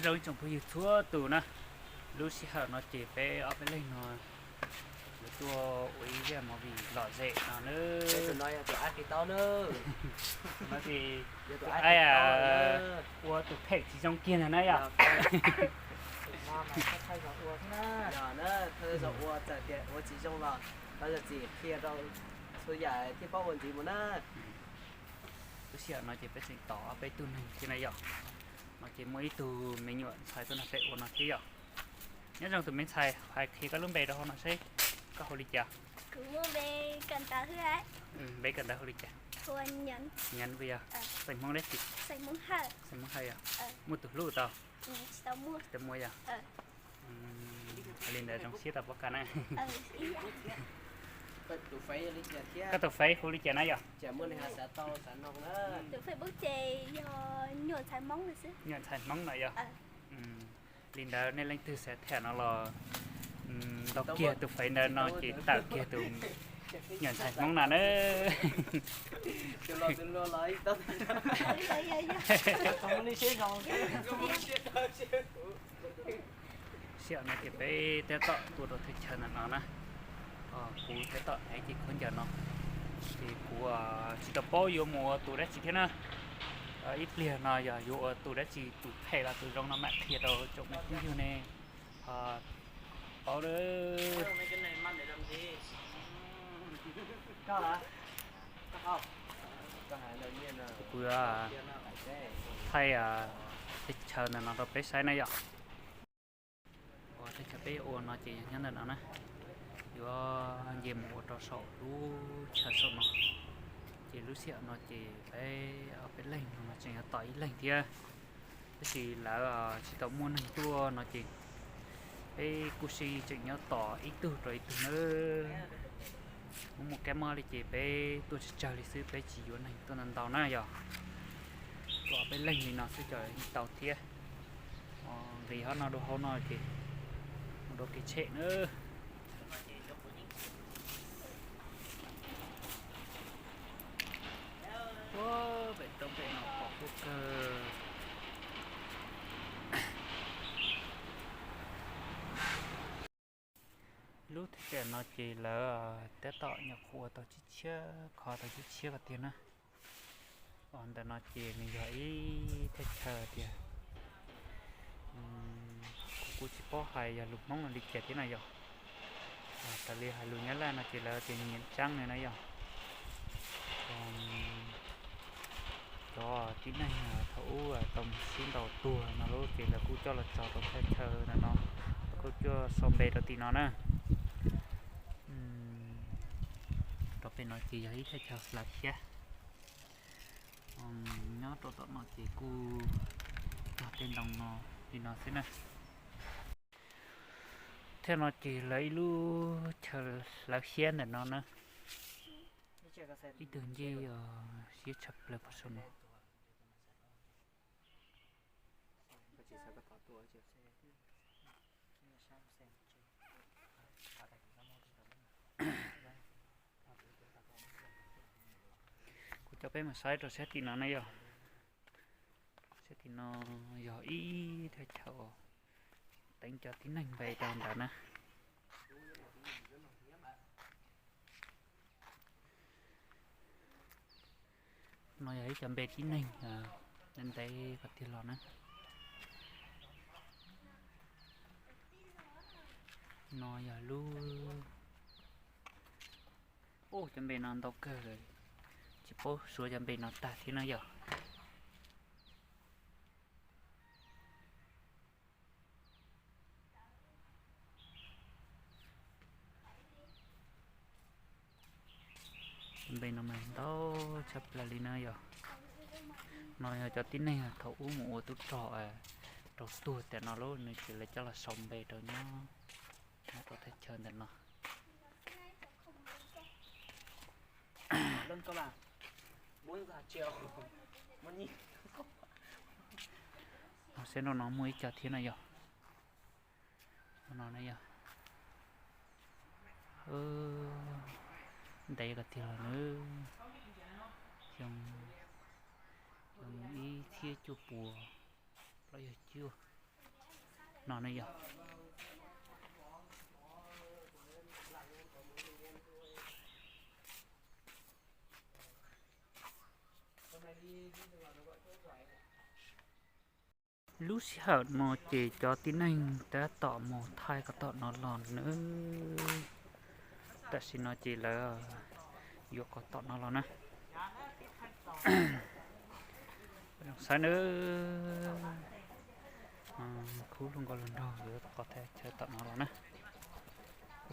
Zoo ib tsoom phooj ywg txhua tus na, lub sij hawm no ces peb ob peb leeg no yuav tuaj ua ib zaj movie lom zem no na. Tus no yog tus ab kis tau na. Tus no ces tus ab ua tus phem tsis zoo kiag ntag na yom. Yog na, thawj zaug ua txawm tias ua tsis zoo los tau zam txim qhia rau txhua yam thiaj paub ua ntxiv mus na. Lub sij hawm no ces peb tseem tos ob peb tug neeg thiab na yom. No ces muaj ib tug me nyuam ntxhais tuaj nrog peb ua no thiab yom. Nyob zoo tus me ntxhais, hais qhia koj lub npe rau hauv no seb koj hu li cas? Npe kawm ntawv hu li cas? Nyav puas yog? Xeem Hmoob dab tsi? Xeem Hmoob Hawj yog? Muaj tus hlub tau? Tsis tau muaj yog? Li ntawd zoo siab tau pom koj na. Koj tus Face hu li cas na yom? Nyuam ntxhais Hmoob no yom? Li ntawd nej leej twg xav tham no los ntaus kiag tus Face ntawd no ces tawm kiag tus nyuam ntxhais Hmoob no na. Sij hawm no ces peb tab tom tuaj rau thaj chaw ntawm no na. Kuv tab tom hnav cev khaub ncaws no, ces kuv tsis tau paub yuav mus ua tus dab tsi thiab na. Ib pliag no yog yuav ua tus dab tsi, tus phem los tus zoo no mam qhia rau tsoom me phooj ywg ne ho paub na. Kuv thaij thaj chaw ntawm no rau peb saib na yom. Uas thaj chaw peb ua no ces yog nyob ntawm no na, yuav nce mus ua rau saum lub chaw saum no. Ces lub sij hawm no ces peb ob peb leeg no tseem yuav tos ib leeg thiab, tab sis lawv tsis tau muaj neeg tuaj no ces peb kuj sib tseem nyob tos ib tug rau ib tug nawb. Muaj muaj kab mob li ces peb tuaj tsawg tsawg li xwb, peb tsis yuav neeg tuaj ntau ntau na yog. Tuaj ob peb leeg li no xwb ces yeej tau thiab. Nqis hauv no dua hauv no ces mus dua kev tshem na. Pem roob pem no pom huab kawg. Lub thaj chaw no ces lawv tab tom nyuam qhuav ua tau tshiab tshiab, kho tau tshiab tshiab ko tiag na. Ntawm no ces nws yog ib thaj chaw tias, kuv kuj tsis paub hais yog lus Hmoob li cas thiab no yog. Raws li hais lus Nyab Laj no ces lawv tias nyiam tsaab no na yog. Cov tib neeg thaum ub tau mus sib ntaus tuag no lawm ces lawv kuj coj los tso rau thaj chaw ntawm no, lawv kuj coj sau npe rau tim no na. Rau pem no ces yog ib thaj chaw hlawv xyab. Nyob rau tom no ces kuj tog tej ntoo no li no xwb na. Thaj no ces lawv ib lub chaw hlawv xyab ntawm no na. Ib tug ncej siab tshaj plaws pem saum no. Kuv coj peb mus saib rau sab tim no na yog. Sab tim no yog ib thaj chaw teev cov tib neeg npe rau ntawd na. No yog ib co npe tib neeg ntev ntev qhov tiag los na. No yog lub, ub, cov npe no ntau kawg, tsis paub suav cov npe no tag thiab no yog. Cov npe no mas ntau tshaj plaws li na yog. No yog cov tib neeg thaum ub mus ua tub rog rau tuag tas no lawm, nws ces lawv coj los sau npe rau nyob, nyob rau thaj chaw ntawm no. Saib nraum no muaj ib co thiab no yog. No yog ntev ko tiag los na, xyoo ib txhiab cuaj puas plaub caug cuaj. No ne yog. Lub sij hawm no ces cov tib neeg tab tom mus thaij qhov tom no los nawb. Tam sim no ces lawv yuav qhov tom no los na. Saib nawb, khub hluas nkauj hluas nraug yuav qhov chaw tom no los na.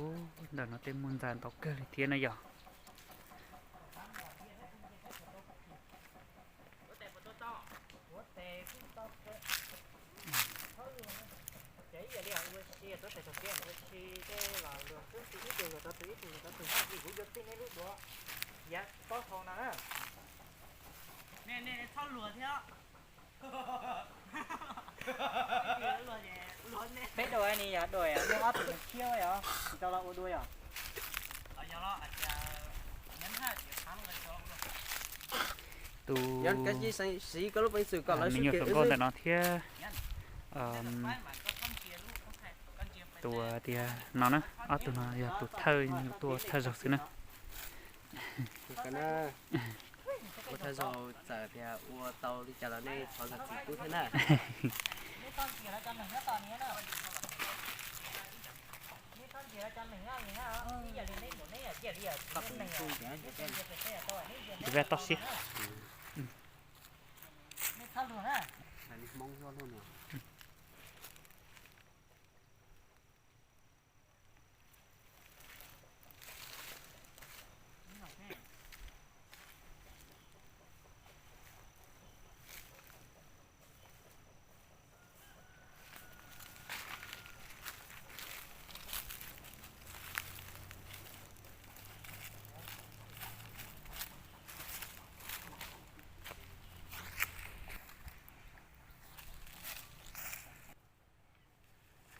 Ub, ntawm no tej muaj ntxa ntau kawg li thiab na yog. Peb dua ni yog dua, muaj ob tug neeg tshiab yog tsis tau los ua dua yog. Tus me nyuam hluas nkauj ntawm no thiab tus tias no na, ob tug no yog tus thawj tuaj thawj zaug xwb na. Ua thawj zaug txawm tias ua tau li cas los nej thov zam txim pub thiab na. Vaj toj siab.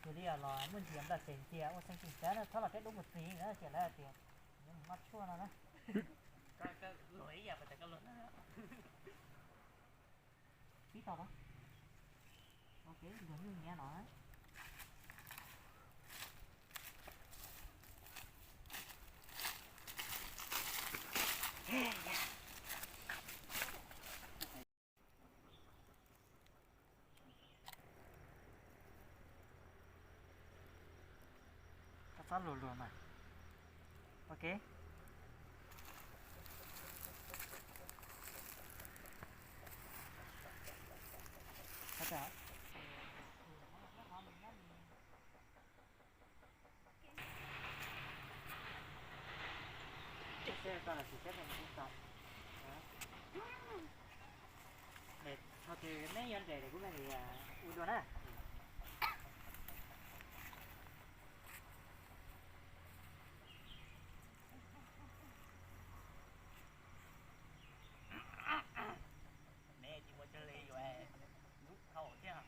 Tus li los muaj ntsis nplaj tsees tias ua xeeb tsees xav na, txhob los peb dub mus txig na, ces lawv tias yuav mus noj tshuaj no na. Pib tau los, luag nyuj nyiav no. Koj txhob luag luag mas. Ok. Thaum twg neb yuav nres kuv mam li ua dua na. Neb tsis ua raws li yuav lub thau thiab.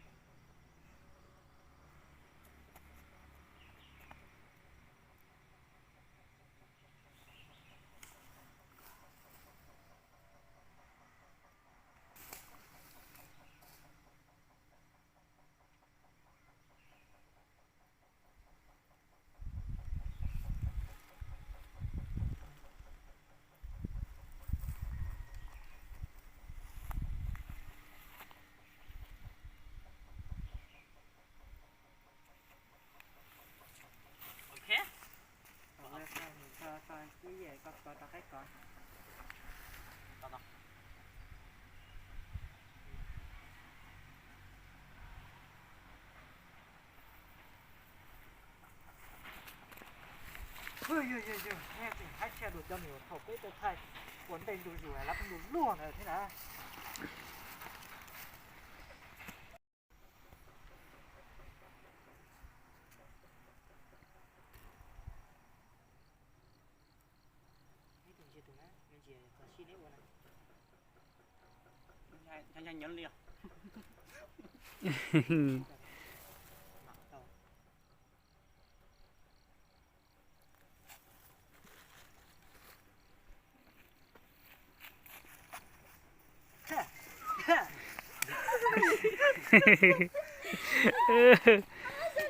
Yog, yog, yog, hais tshaj dua cov niag thaum peb tau thaij ua ntej ntu zus lawv pheej luag luag ntawd thiab na.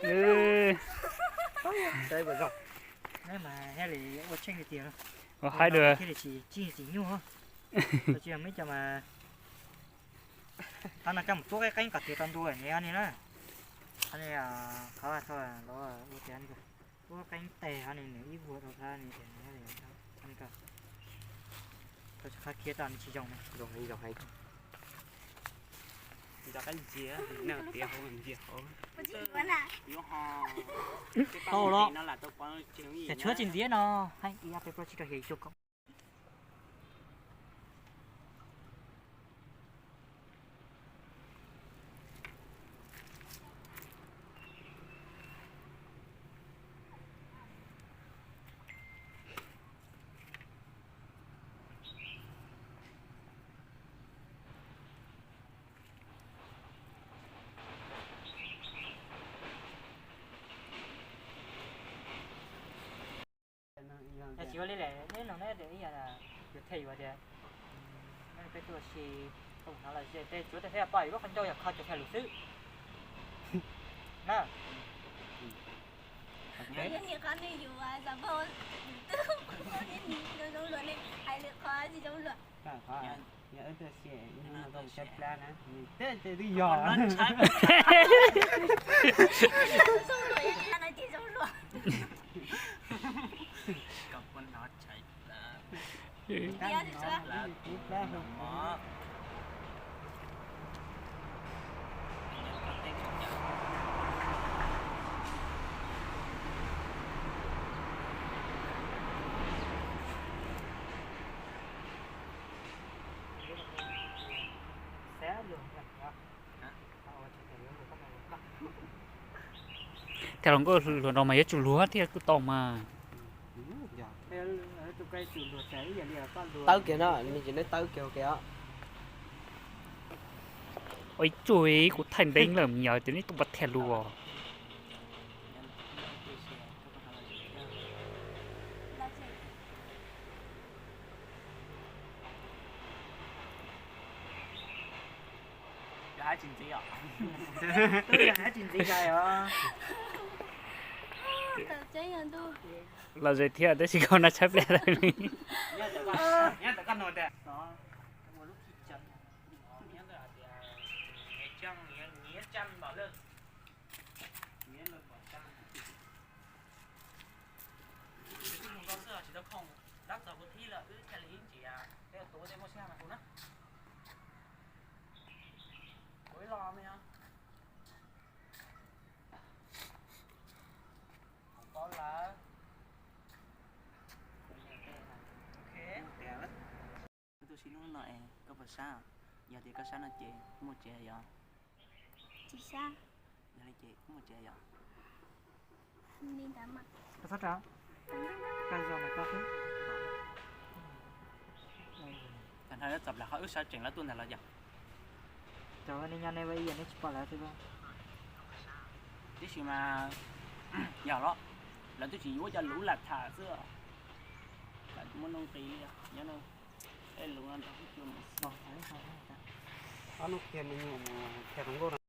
Mas thiaj li ua tsheej tiag tiag, ua haib dua thiaj li tsis tsim nyuj. Tsis yog muaj ib co mas qhov no coj mus tuab qeeb qeeb kom tiav tau ntu ni ni na. Qhov ni qhov thaum lawv ua tiav ua qeeb tes ho ni nws ib vuag rau qhov ni tias ni ko, tau qhov khiav tau ni tsis zoo na. Zoo heev, zoo heev. Tsis tau qeeb ntsia, nej tiav hauv ntsia hauv. Tau los, ces tshuav tsis ntxiv no, hais ib yam peb plaub tsib rau xya cuaj kaum. Tsis ua li lawm, neb no neb ib yam yuav them yuav tias nej peb tuaj si tau hnov los tej tsuav tej thiaj pom lub qhov ncauj yog kho cov tham lus xwb na. Nim qhov nws yus xav npau, yus twb nim zoo zoo luag ne, hais lwm qhov tsis zoo luag. Yog wb tuaj si, wb hnub no tuaj mus saib plab na, nws teb ces twb yog. Zoo luag, zoo luag. Tham hluas nkauj hluas nraug mas yuav tsum luag thiaj kuj tau mas. Tawb kiag no, nws tsis neb tawb kiag kiag os. Ua ib tsuj kuv thaij ntev lawm me nyuam ces neb tuaj pab tham lus os. Yog hais tsis ntxiv os. Yog hais tsis ntxiv os. Los ze thiab tab sis koj na tshaib plab lawm. Wb tuaj si hnub no es koj puas sab? Yog tias koj sab no ces muaj tsev yom? Tsis sab. Yog li ces muaj tsev yom? Li ntawd mas. Koj txhob rau, koj zoo na koj xwb. Tag nrho txog plas qhov wb sawv tsees lawv tuaj ntag los yog? Cov nej nyob nej ua ib yam nej tsis pom lawv xwb. Tiam sis mas yog los lawv twb tsis yuav cov lus lam tham xwb. Lawv muaj nuj nqis li nyob no, tej lus no nrog ib cuag mus. Ob hnub kiag me nyuam mus tham hluas nkauj no.